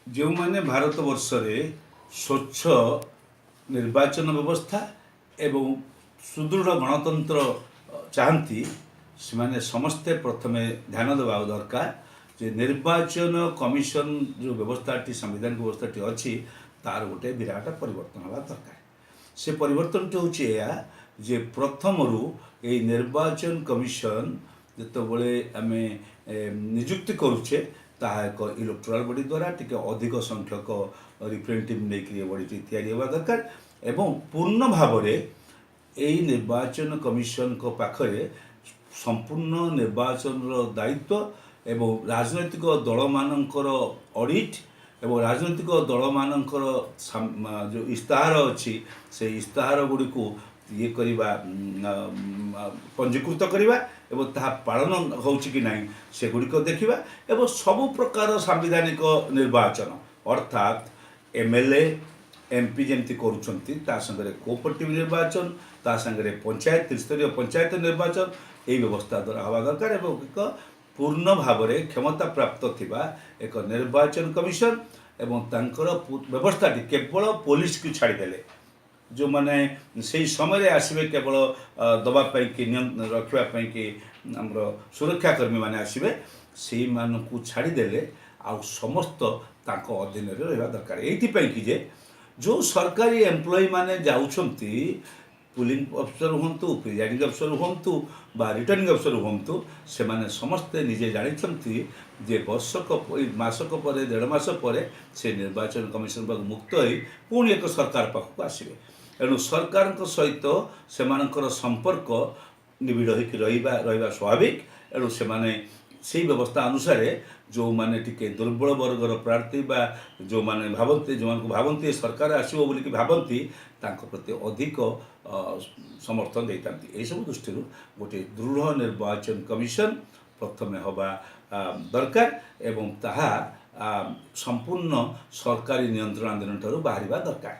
ଯେଉଁମାନେ ଭାରତବର୍ଷରେ ସ୍ୱଚ୍ଛ ନିର୍ବାଚନ ବ୍ୟବସ୍ଥା ଏବଂ ସୁଦୃଢ଼ ଗଣତନ୍ତ୍ର ଚାହାନ୍ତି, ସେମାନେ ସମସ୍ତେ ପ୍ରଥମେ ଧ୍ୟାନ ଦେବା ଦରକାର ଯେ ନିର୍ବାଚନ କମିଶନ ଯେଉଁ ବ୍ୟବସ୍ଥାଟି, ସାମ୍ବିଧାନିକ ବ୍ୟବସ୍ଥାଟି ଅଛି, ତାର ଗୋଟେ ବିରାଟ ପରିବର୍ତ୍ତନ ହେବା ଦରକାର। ସେ ପରିବର୍ତ୍ତନଟି ହେଉଛି ଏହା ଯେ ପ୍ରଥମରୁ ଏଇ ନିର୍ବାଚନ କମିଶନ ଯେତେବେଳେ ଆମେ ନିଯୁକ୍ତି କରୁଛେ, ତାହା ଏକ ଇଲେକ୍ଟ୍ରାଲ ବଡି ଦ୍ୱାରା ଟିକେ ଅଧିକ ସଂଖ୍ୟକ ରିପ୍ରେଜେଣ୍ଟେଟିଭ୍ ନେଇକରି ଏ ବଡ଼ିଟି ତିଆରି ହେବା ଦରକାର ଏବଂ ପୂର୍ଣ୍ଣ ଭାବରେ ଏଇ ନିର୍ବାଚନ କମିଶନଙ୍କ ପାଖରେ ସମ୍ପୂର୍ଣ୍ଣ ନିର୍ବାଚନର ଦାୟିତ୍ୱ ଏବଂ ରାଜନୈତିକ ଦଳମାନଙ୍କର ଅଡ଼ିଟ୍ ଏବଂ ରାଜନୈତିକ ଦଳମାନଙ୍କର ଯେଉଁ ଇସ୍ତାହାର ଅଛି, ସେଇ ଇସ୍ତାହାର ଗୁଡ଼ିକୁ ଇଏ କରିବା, ପଞ୍ଜୀକୃତ କରିବା ଏବଂ ତାହା ପାଳନ ହେଉଛି କି ନାହିଁ ସେଗୁଡ଼ିକ ଦେଖିବା ଏବଂ ସବୁ ପ୍ରକାର ସାମ୍ବିଧାନିକ ନିର୍ବାଚନ, ଅର୍ଥାତ୍ ଏମଏଲଏ, ଏମପି ଯେମିତି କରୁଛନ୍ତି, ତା ସାଙ୍ଗରେ କୋଅପରେଟିଭ ନିର୍ବାଚନ, ତା ସାଙ୍ଗରେ ପଞ୍ଚାୟତ, ତ୍ରିସ୍ତରୀୟ ପଞ୍ଚାୟତ ନିର୍ବାଚନ ଏଇ ବ୍ୟବସ୍ଥା ଦ୍ୱାରା ହେବା ଦରକାର ଏବଂ ଏକ ପୂର୍ଣ୍ଣ ଭାବରେ କ୍ଷମତା ପ୍ରାପ୍ତ ଥିବା ଏକ ନିର୍ବାଚନ କମିଶନ ଏବଂ ତାଙ୍କର ବ୍ୟବସ୍ଥାଟି କେବଳ ପୋଲିସକୁ ଛାଡ଼ିଦେଲେ, ଯେଉଁମାନେ ସେଇ ସମୟରେ ଆସିବେ କେବଳ ଦେବା ପାଇଁକି, ରଖିବା ପାଇଁକି ଆମର ସୁରକ୍ଷାକର୍ମୀମାନେ ଆସିବେ, ସେଇମାନଙ୍କୁ ଛାଡ଼ିଦେଲେ ଆଉ ସମସ୍ତ ତାଙ୍କ ଅଧୀନରେ ରହିବା ଦରକାର। ଏଇଥିପାଇଁ କି ଯେ ଯେଉଁ ସରକାରୀ ଏମ୍ପ୍ଲୟି ମାନେ ଯାଉଛନ୍ତି, ପୋଲିଂ ଅଫିସର ହୁଅନ୍ତୁ, ପ୍ରିଜାଇଡ଼ିଂ ଅଫିସର ହୁଅନ୍ତୁ ବା ରିଟର୍ଣ୍ଣିଂ ଅଫିସର ହୁଅନ୍ତୁ, ସେମାନେ ସମସ୍ତେ ନିଜେ ଜାଣିଛନ୍ତି ଯେ ବର୍ଷକ, ମାସକ ପରେ, ଦେଢ଼ ମାସ ପରେ ସେ ନିର୍ବାଚନ କମିଶନ ପାଖକୁ ମୁକ୍ତ ହୋଇ ପୁଣି ଏକ ସରକାର ପାଖକୁ ଆସିବେ। ଏଣୁ ସରକାରଙ୍କ ସହିତ ସେମାନଙ୍କର ସମ୍ପର୍କ ନିବିଡ଼ ହୋଇକି ରହିବା ସ୍ୱାଭାବିକ। ଏଣୁ ସେମାନେ ସେଇ ବ୍ୟବସ୍ଥା ଅନୁସାରେ ଯେଉଁମାନେ ଟିକେ ଦୁର୍ବଳ ବର୍ଗର ପ୍ରାର୍ଥୀ ବା ଯେଉଁମାନେ ଭାବନ୍ତି, ଯେଉଁମାନଙ୍କୁ ଭାବନ୍ତି ସରକାର ଆସିବ ବୋଲିକି ଭାବନ୍ତି, ତାଙ୍କ ପ୍ରତି ଅଧିକ ସମର୍ଥନ ଦେଇଥାନ୍ତି। ଏହିସବୁ ଦୃଷ୍ଟିରୁ ଗୋଟିଏ ଦୃଢ଼ ନିର୍ବାଚନ କମିଶନ ପ୍ରଥମେ ହେବା ଦରକାର ଏବଂ ତାହା ସମ୍ପୂର୍ଣ୍ଣ ସରକାରୀ ନିୟନ୍ତ୍ରଣାଧୀନ ଠାରୁ ବାହାରିବା ଦରକାର।